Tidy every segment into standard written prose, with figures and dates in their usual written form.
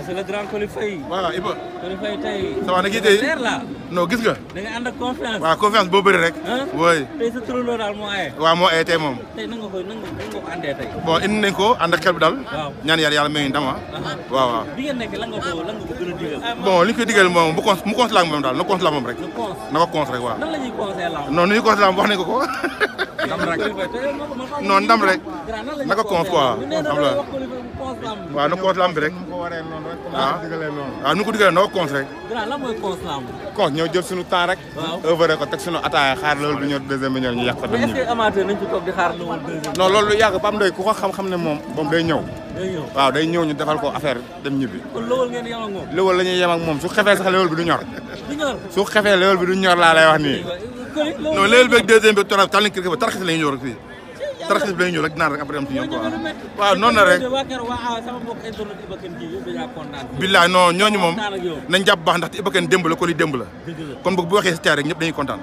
c'est le grand Coly Faye. waaw Iba. Coly Faye tey. ça va na kii tey leer la. non gis nga. da nga ànd ak confiance. waaw confiance boo bëri rek. oui. tey sa turandoo daal moo aye. waaw moo aye tey moom. tey nan nga ko andee tey. bon indi nañ ko ànd ak xel bi daal. waaw ñaan yàlla may ñu ndam waaw waaw. bi ngeen nekk lan nga ko gën a digal. bon li ñu koy digal moom mu cons la ak moom daal na cons la moom rek. na ko cons rek waaw. nan la ñuy conseillé lamb. non nu ñuy cons la wax nañ ko. ndam rek non ndam rek. na ko cons quoi. xam la waaw na cons lamb bi rek. waaw nu ko digalee na ko cons rek. lan mooy cons lamb. cons ñëw jël suñu temps rek. œuvre ko teg suñu ataaya xaar loolu du ñëw deuxième million ñu yàq ko. mais est-ce que amateur nañ ci toog di xaar loolu deuxième. non loolu lu yàgg Pape Ndoye ku ko xam-xam ne moom day ñëw. waaw day ñëw ñu defal ko affaire dem ñibbi. kon lowal ngeen yem ak moom. lowal la ñuy yem ak moom su xefee sax lowal bi du ñor. du ñor su xefee lowal bi du ñor laa lay wax nii. non léegi beeg deuxième bi tal nañ kii ba taraxis la ñuy ñëw rek fii taraxis bi la ñuy ñëw rek naan rek après am ci ñoom quoi waaw noonu la rek. billaay non ñooñu moom nañ jàpp baax ndaxte Iba Kane démb la Coly démb la kon boog bu waxee si tey rek ñëpp dañuy kontaan.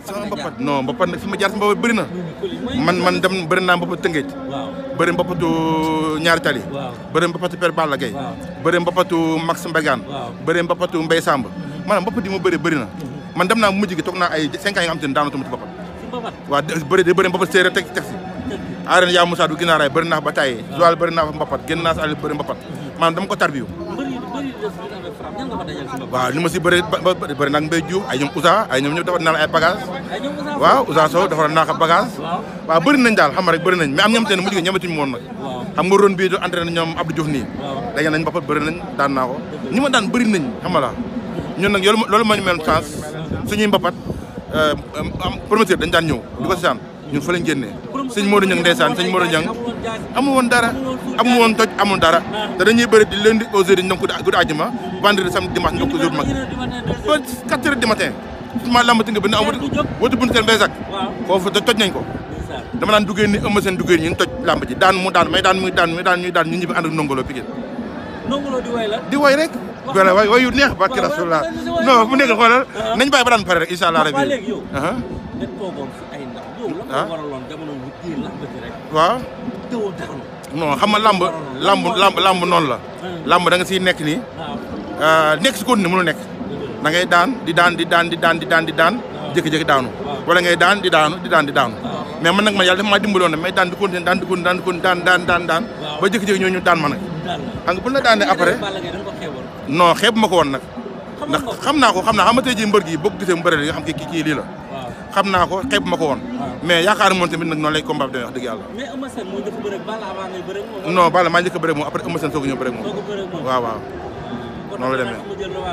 sama mbapat non mbapat nag fi ma jaar si mbapat bëri na man dem bëri naa mbapat Tëngéej bëri mbapatu ñaari tali bëri mbapatu Père Balla Gaye bëri mbapatu Max Mbegane bëri mbapatu Mbaye Samb maanaam mbapat yi mu bëri na man dem naa mujj gi toog naa ay 5 ans yi nga xam te ne daanatuma ci mbapat waaw bëri mbapat séeréer teg si arène yaa Moussa du ginnaaraay bëri naa ba tàyyi Joal bëri naa fa mbapat génn naa sa àll bëri mbapat maanaam dama ko tarbiyu waaw li ma si bëri nag Mbaye Diouf ay ñoom Ousa ay ñoom ñëpp defar naa la ay bagage waaw Ousa Sow defar naa ko bagage waaw bëri nañ daal xam nga rek bëri nañ mais am ñoom te ne mujj gi ñamatuñu moon nag xam nga ron bii du entraîné ñoom Abdou Diouf nii dañu nañ mbapat bëri nañ daan naa ko ñi ma daan bëri nañ xam nga la ñun nag loolu moo ñu mel chance suñuy mbapat promoteur dañ daan ñëw di ko sisaan ñun fa lañ génnee sëñ Modou Niang ndeysaan sëñ Modou Niang amul woon dara amul woon toj amul dara te dañuy bëri di lundi au jeudi ñoom guddi àjjuma vendredi samedi dimanche ñoom ko jour mag ba 4 heures du matin suma lamb ti nga bi na am watu bunt seen bay sac foofu toj nañ ko dama daan duggee ni ëmb seen duggee ñun toj lamb ji daan mu daan may daan muy daan ñuy daan ñu ñibbi ànd ak ndongolo Pikine di way rek voilà way yu neex barki Rasulullah non bu nekk xoolal nañ bàyyi ba daan pare rek incha allah rabbi waaw non xam nga lamb noonu la lamb da nga siy nekk nii nekk si continue mënu nekk da ngay daan di daan jékki-jékki daanu wala ngay daan di daanu mais man nag man yàlla dafa maa dimbaloon ne may daan di continuer daan ba jékki-jékki ñoo ñu daan ma nag xam nga bu la daanee après non xeeb ma ko woon nag ndax xam naa xam nga tey jii mbër gi boo ko gisee mu bëri nga xam kii lii la xam naa ko xeeb ma ko woon mais yaakaar moom tamit nag noonu lay combat bi wax dëgg yàlla. mais Eumeu Sène moo njëkk a bëre ak Balla avant ngay bëre ak moom. non Balla maa njëkk a bëre ak moom après Eumeu Sène soog a ñëw bëre ak moom. waaw. noonu la demee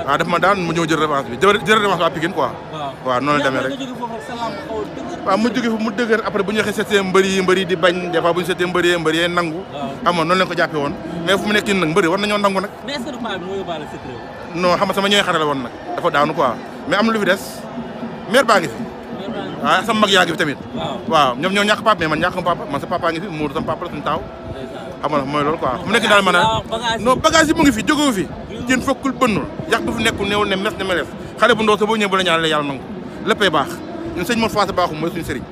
waaw daf ma daan mu ñëw jël revanche bi jël revanche waa Pikine quoi. waaw noonu la demee rek. waaw mu jóge fu mu dëgër après bu ñu waxee seetee mbër yi di bañ des fois bu ñu seetee mbër yi nangu. amoon noonu lañ ko jàppee woon mais fu mu nekk nii nag mbër yi war nañoo nangu nag. mais est-ce que paa bi moo yóbbaale secret. non xam nga sama ñooy xarala woon nag dafa daanu quoi mais am na lu fi des mère baa ngi fi waaw sama mag yaa ngi fi tamit waaw ñoom ñoo ñàkk papa mais man ñàkk papa man sa papa ngi fi Mourou sama papa la suñu taaw xam nga mooy loolu quoi fu mu nekk daal man non bagage yi mu ngi fi jógewu fi jën fokkul bënnul yàq bi fu nekkul néewul ne mes ne meles xale bu ndaw sa boo ñëwee ba la ñaanale yàlla nangu léppay baax ñun sëñ Mor Faasa Baaxum mooy suñu sëriñ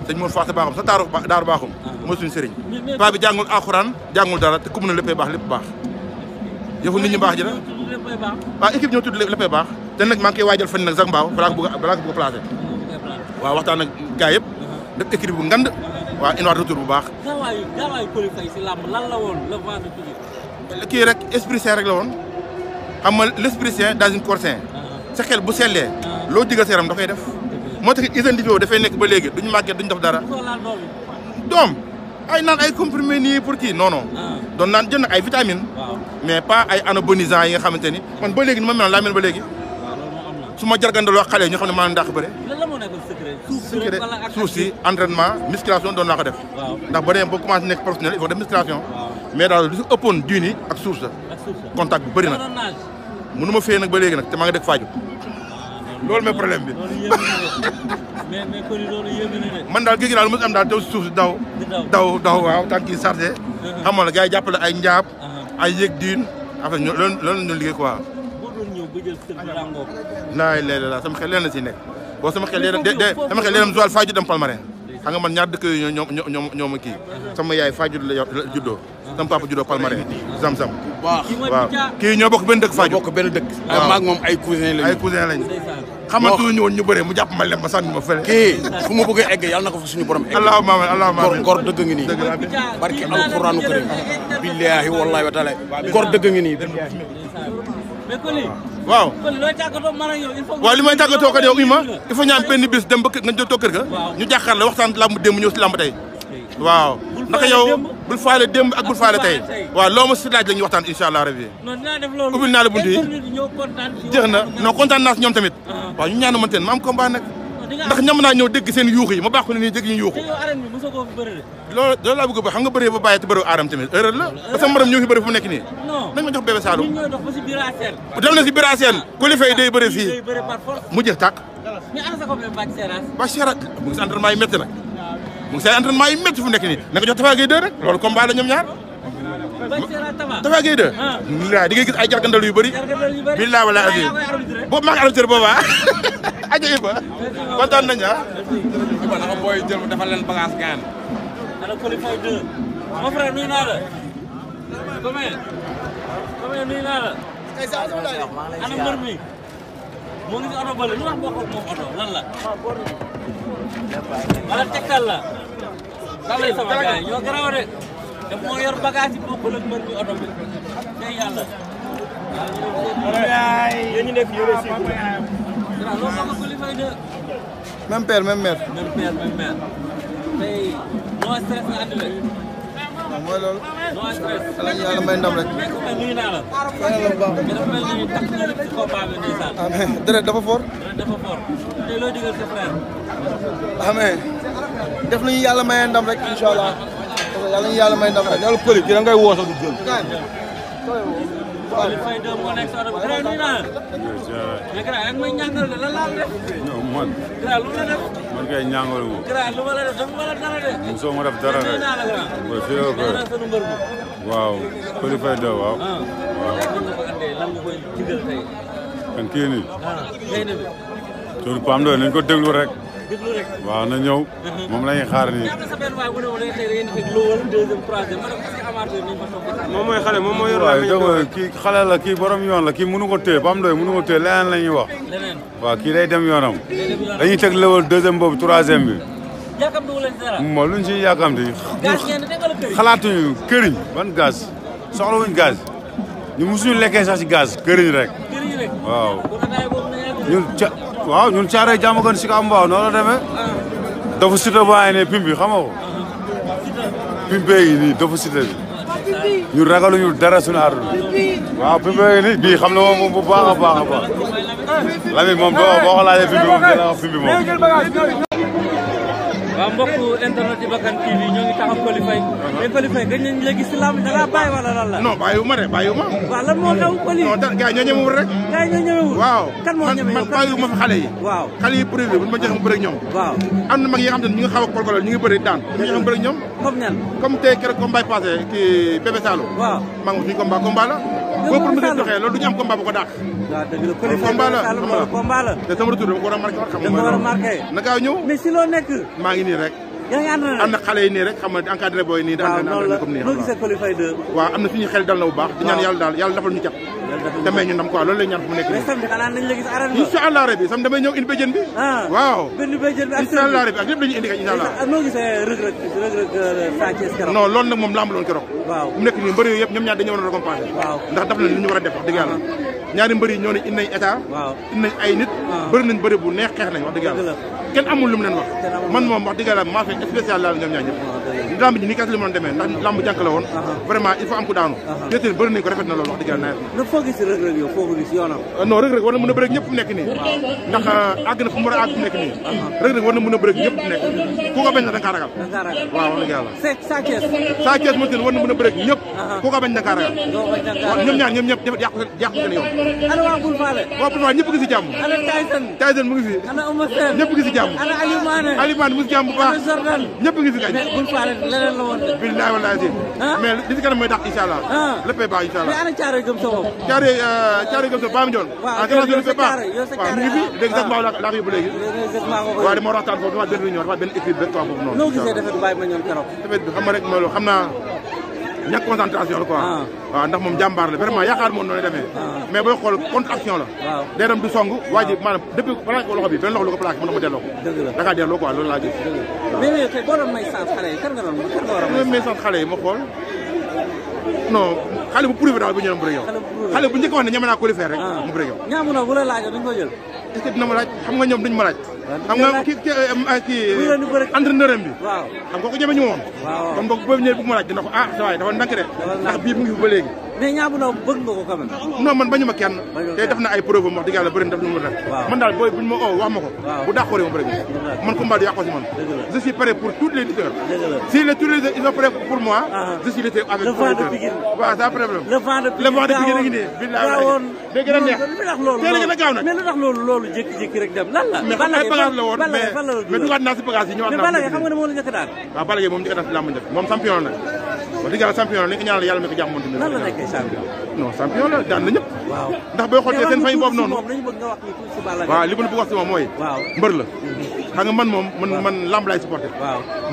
sëñ Mor Faasa Baaxum sa daaru Baaxum mooy suñu sëriñ paa bi jàngul alxuraan jàngul dara te ku mu ne léppay baax lépp baax yëfu nit ñi baax ji la waaw équipe ñoo tudd léppay baax te nag maa ngi koy waajal fan nag sax mbaaw balaa ko bëgg a placé waaw waxtaan ak gars yëpp def équipe bu ngand waaw une retour bu baax. gaawaayu Coly Faye si làmb lan la woon le vent de Pikine. kii rek esprit sain rek la woon xam nga l' esprit sain dans une corps sain sa xel bu sellee loo digal sa yaram da koy def moo tax identifié dafay nekk ba léegi duñu màggee duñu def dara. doom ay naan ay comprimé nii pour kii non non. doon naan jël nag ay vitamines. mais pas ay anabolisants yi nga xamante ni man ba léegi ni ma meloon laa mel ba léegi. su ma jargandaloo xale ñu xam ne maa ngi dàq bëre. lan moo nekk secret. suuf si entraînement musculation doon naa ko def. ndax ba demee ba commencé nekk professionnel il faut def musculation. mais daal lu si ëppoon diini ak suuf sa. contact bu bëri nag. mënu ma fee nag ba léegi nag te maa ngi dëkk Fadiouth. loolu mooy problème bi. mais Coly loolu yéeme na de. man daal géej gi daal lu mu am daal taw si suuf si daw waaw tànk yi chargé. xam nga gars yi jàppale ay njaab. ay yéeg diin affaire ñu loolu ñu liggéey quoi. laay léeg-léeg sama xel leen la si nekk boo sama xel leen Joal Fadiouth dem Palmarin xam nga man ñaar dëkk yooyu ñoo ma kii sama yaay Fadiouth la juddoo sama papa juddoo Palmarin Zamzam waaw kii ñoo bokk benn dëkk Fadiouth bokk benn dëkk maag moom ay cousin lañ xamatuñu woon ñu bëree mu jàpp ma lem ma sànni ma fële kii fu mu bëgg a egg yàlla na ko fa suñu borom egg allahumma gor dëgg ngi nii barki alquranu karim billahi wallahi wa taala gor dëgg ngi nii waaw waaw li may tàggatoo kat yow ima il faut ñaan benn bis dem ba nga jotoo kër ga ñu jàkkaar la waxtaan lamb démb ñëw si lamb tey waaw ndax yow bul faale démb ak bul faale tey waaw loo ma si laaj la ñuy waxtaan incha allah rabbi ubbil naa la bunt yi jeex na non kontaan naa si ñoom tamit waaw ñu ñaan manteen ma am combat nag ndax ñam naa ñëw dégg seen yuux yi ma baax ko ne nii dégg ñu yuuxu loolu laa bëgg ba xam nga bëree ba bàyyi te bëriwu aaram tamit erreur la parce que maram ñëw fi bëri fu mu nekk nii nañ ma jox bébé Saloum dem na si bira seen qualifié yi day bëri fii mu jeex tàkk ba serat mu ngi si entraînement yi métti nag mu ngi si entraînement yi métti fu mu nekk nii na nga jox Tafa Gueye 2 rek loolu combat la ñoom ñaar Tafa Gueye 2 laa di ngay gis ay jargandal yu bëri billahi wala asi boobu maa ngi arbitre booba aja Iba kontaan nañ Iba naka booy jël dafa leen bagage gaan ana qualifié 2 mon frère nuyu naa la comment nuyu naa la ana mbër mi moo ngi si oto bële lu wax bokk ak moom oto lan la wala tegtal la dalay sama gars yi ñoo garaw de daf moo yor bagage yi bokkul ak mbër mi oto bi tey yàlla yéen ñu nekk ñu réussi loolu bokk ak qualifié 2 même père même mère tey no stress nga andi la mooy loolu no stress yàlla may ndam rek nuyu naa la dafa mel ni takk nga lépp ci combat bi ndeysaan amee deret dafa fort tey loo digal sa frère amee def nañu yàlla may ndam rek incha allah yàlla ñu yàlla may ndam rek yàlla pëli ki da ngay woo sax du jël Fay do moo nekk sa nuyu naa la mais grand yaa ngi may ñàngal de lan laa def non man grand lu la def man kay ñàngal wu grand lu ma la def dafa ma la dara de mosoo ma def dara rek naa la grand fii la ko sunu mbër bu waaw Coly Faye 2 waaw nga ko andee lan nga koy digal tey kan kii nii gaynde bi tur Pam Doy nañ ko déglu rek déglu rek waaw na ñëw moom la ñuy xaar nii sa benn waay bu ne wala tey yéen fekk loo wala deuxième troisième ma ne ko est-ce que amateur nañ fa toog moom mooy xale moom moo yor waaw dëgg kii xale la kii borom yoon la kii mënu ko téye Pam Doy mënu ko téye leneen la ñuy wax leneen waaw kii day dem yoonam dañuy teg lewal deuxième boobu troisième bi yàkkam du leen dara moo luñ ci yàkkamti gaz ngeen tegal këriñ xalaatuñu këriñ ban gaz soxlawuñ gaz ñu musuñu lekkee sax ci gaz këriñ rek këriñ rek waaw ko daay boobu na yàgg ñun waaw ñun caaree jàmm gën si ka mbaaw noonu la demee dafa sita bàyyi ne pim bi xam nga ko pimpe yi nii dafa sita bi ñun ragaluñu dara suñu àdduna waaw pimpe yi nii bii xam na moom bu baax a baax a baax Lamine moom boo ko laajee pim bi moom dina wax pim bi moom waaw mbokku internet yi Bakkan TV ñoo ngi taxaw Coly Faye mais Coly Faye gëj nañ léegi si lamb da laa bàyyi wala lan la non bàyyiwuma de bàyyiwuma waaw lan moo xew Coly non gars yi ñoo ñemewul rek gars yi ñoo ñemewul waaw kan moo ñeme man bàyyiwuma fi xale yi waaw xale yi privé bu ma joxe mu bëri ak ñoom waaw am na mag yi nga xam ne ñu ngi xaw a kolkolal ñu ngi bëri daan ñu joxe mu bëri ak ñoom comme ñan comme tey keroog combat passé kii Bébé Saloum waaw maa ngi fi combat la boo pour mu doxee loolu du ñu am combat bu ko daax waaw dëgg la Coly Faye combat la te sama retour dama ko war a marqué xam nga war a marqué na gaaw ñëw mais si loo nekk maa ngi nii rek yaa ngi ànd am na xale yi nii rek xam nga encadré booy nii waaw noonu la comme nii noo gisee Coly Faye 2 waaw am na suñu xel dal na bu baax di ñaan yàlla daal yàlla dafal ñu cat damay ñu ndam quoi loolu lay ñaan fu mu nekk mais samedi xanaa nañ la gis arène incha allah rabbi sam damay ñëw indi béjjën bi waaw benn béjjën bi incha allah rabbi ak lépp la ñuy indi kay incha allah noo gisee rëg-rëg Sa Thiès keroog non loolu nag moom lamb loon keroog waaw mu nekk nii mbëri yooyu yëpp ñoom ñaar dañu war a récompenser waaw ndax daf na li ñu war a def wax dëgg yàlla ñaari mbëri ñoo ne indi nañ état waaw indi nañ ay nit bëri nañ bëri bu neex xeex nañ wax dëgg yàlla kenn amul lu mu leen wax man moom wax dëgg yàlla maa fi spécial laal ñoom ñaar ñëpp lamb ji nii kas li mu doon demee ndax lamb jànk la woon vraiment il faut am ku daanu déetéen bëri nañ ko rafet na loolu wax dëgg yàlla na foo gis rëg-rëg yow foo ko gis yoonam non rëg-rëg war na mën a bëre ñëpp fu nekk nii ndax àgg na fu mu war a àgg fu nekk nii rëg-rëg war na mën a bëre ñëpp fu nekk ku ko bañ na da nga kaa ragal waaw wax dëgg yàlla Sa Thiès Sa Thiès moom war na mën a bëre ñëpp ku ko bañ da nga kaa ragal ñoom ñaar ñoom ñëpp yàqu seen yoon ana waa Bul Faale waaw Bul Faale ñëpp ngi si jàmm ana Tyson mu ngi fi ana Eumeu Sène ñëpp ngi si jàmm ana Aliou Mané Aliou Mané mu ngi si jàmm bu baax Jordan ñëpp ngi fi gañ Bul Faale leneen la woon de. billahi wallahi si. mais li ci kanam mooy dàq incha allah. léppay baax incha allah. mais ana caare gëm sa bopp. caare gëm sa baax mi joon. waaw yow sa caare yow sa caare mu ngi fi léegi sax laa ko yóbbu léegi. waaw dama waxtaan foofu dama benn réunion dafa benn équipe rek quoi foofu noonu. noo gisee defet bàyyi ma ñoon keroog. defet bi xam nga rek mooy xam naa ñàkk concentration la quoi. waaw ndax moom jàmbaar la vraiment yaakaar moom noonu demee. mais booy xool contre action la. waaw day dem du song waa ji maanaam depuis plaqué ko loxo bi benn loxo lu ko plaqué mën na ma delloo ko. dëgg la da ngaa delloo quoi loolu laa gis. mais tey boo doon may chance xale yi kan nga doon kan nga war a may chance xale yi ma xool non xale bu prouvé daal bu ñëwee mu bëri yow. xale bu njëkk wax ne ñeme naa qualifier rek mu bëri yow. ñaamu na bu la laajoo duñ ko jël. est-ce que dina ma laaj xam nga ñoom duñ ma laaj. xam nga kii entraîneur bi. waaw xam nga ko ñeme ñu woon. waaw kon boog boobu ñëwee bëgg ma laaj dina ko ah sa waay dafa ndànk de. ndax bii mu ngi fi ba léegi. mais ñaamu na bëgg nga ko quand même. non man bañu ma kenn. te def na ay preuve wax dëgg yàlla bëri na def lu mu def. man daal booy buñ ma oo wax ma ko. bu dàqoo rek ma bëri man combat du yàqoo si man. je suis prêt pour tous les lutteurs. si tous les ils sont prêts pour moi. je suis prêt avec tous les lutteurs. waaw ça problème. le vent de Pikine a ngi nii. billahi day gën a neex teel a gën a gaaw nag mais lu tax loolu jékki-jékki rek dem lan la. mais xam ay bagage la woon mais dugaat naa si bagage yi ñëwaat naa. mais Balla Gaye xam nga ne moo la njëkk daan. waaw Balla Gaye moom njëkk daan si làmb njëkk moom champion la nag wax dëgg yàlla champion la li nga ñaanal yàlla mi ko jàmm moom tamit. nan la nekkee champion. non champion la daan na ñëpp. waaw ndax booy xool seen fay boobu noonu. waaw li ma bëgg wax si moom mooy. mbër la. xam nga man moom man lamb laay supporté.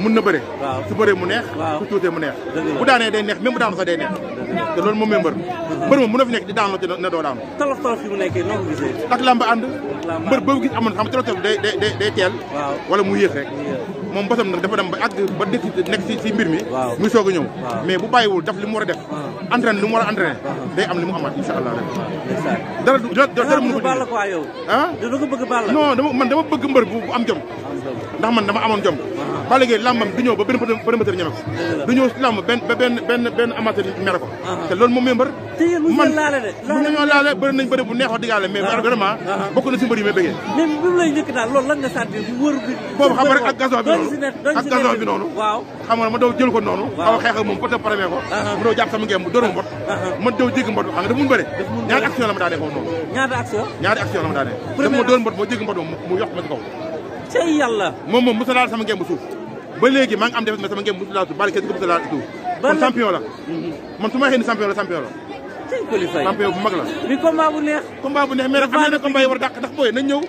mun na bëre. su bëree mu neex. su tuutee mu neex. bu daanee day neex même bu daanu sax day neex. te loolu moom mooy mbër. mbër moom mën na fi nekk di daanoo te ne doo daanu. tolof fi mu nekkee noo ko gisee. ak lamb ànd. mbër boobu gis amoon xam nga tolof day teel. wala mu yéex rek. moom bosam nag dafa dem ba àgg ba nekk si mbir mi. muy soog a ñëw. mais bu bàyyiwul def li mu war a def. entraîné li mu war a entraîné. day am li mu amaat incha allah rek. dara mënu ko Balla quoi yow. dina ko bëgg Balla. non dama bëgg mbër bu am jom. ndax man dama amoon jom. Balla Gaye lambam du ñëw ba benn promoteur ñeme ko. du ñëw si lamb benn amateur mere ko. te loolu moom mooy mbër. te yéen mu ngi laale de. mun nañoo laale bëri nañ bëri bu neex wax dëgg yàlla mais vraiment bokk na si mbër yi may bëggee. mais bi mu lay njëkk daal loolu lan nga sentir bu wër bi. boobu xam nga rek ak gazon bi noonu waaw xam nga ma daw jël ko noonu xaw a xeex ak moom peut être paremee ko mu daw jàpp sama ngeen mu dóor mbot ma daw jéggi mbot xam nga dafa mun bëre ñaari action la ma daanee foofu noonu ñaari action la ma daanee daf ma dóor mbot moo jéggi mbot moom mu yokk ma si kaw cey yàlla moom musa laal sama ngeen bu suuf ba léegi maa ngi am defet mais sama ngeen musa laal suuf bari kenn ko musa laal suuf kon champion la man su ma xëy ni champion la champion bu mag la bi combat bu neex mais rek am na combat yi war a dàq ndax booy nañ ñëw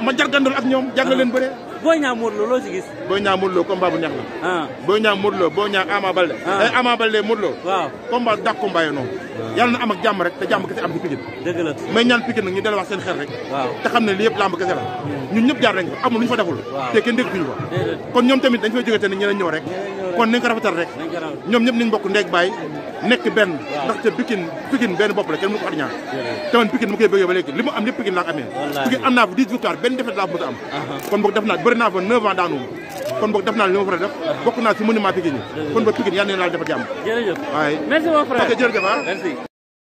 ma jargandol ak ñoom jàng leen bëre Boy Niang Modou Lo loo ci gis. Boy Niang Modou Lo combat bu neex la. Boy Niang Modou Lo Boy Niang Ama Baldé. Ama Baldé Modou Lo. waaw combat dàq combat yi noonu. yàlla na am ak jàmm rek te jàmm kese am ci Pikine. dëgg la may ñaan Pikine nag ñu delluwaat seen xel rek. waaw te xam ne lii yëpp lamb kese la. ñun ñëpp jaar nañ ko amul lu ñu fa deful. te kenn déggatuñu ko. kon ñoom tamit dañ fay jógee te ne ñeneen ñëw rek. kon nañ ko rafetal rek. ñoom ñëpp nañ bokk ndeeg baay nekk benn ndaxte Pikine benn bopp la kenn mënu ko xar ñaar te man Pikine mu koy bëggee ba léegi li mu am lépp Pikine laa ko amee Pikine am naa fa 10 victoire benn défaite laa fa mos a am kon boog def naa bëri naa fa 9 ans daanu kon boog def naa li ma fa def bokk naa si monument Pikine yi kon boog Pikine yal na leen laal defal jàmm. jërëjëf waaye merci mon frère ok jërëjëf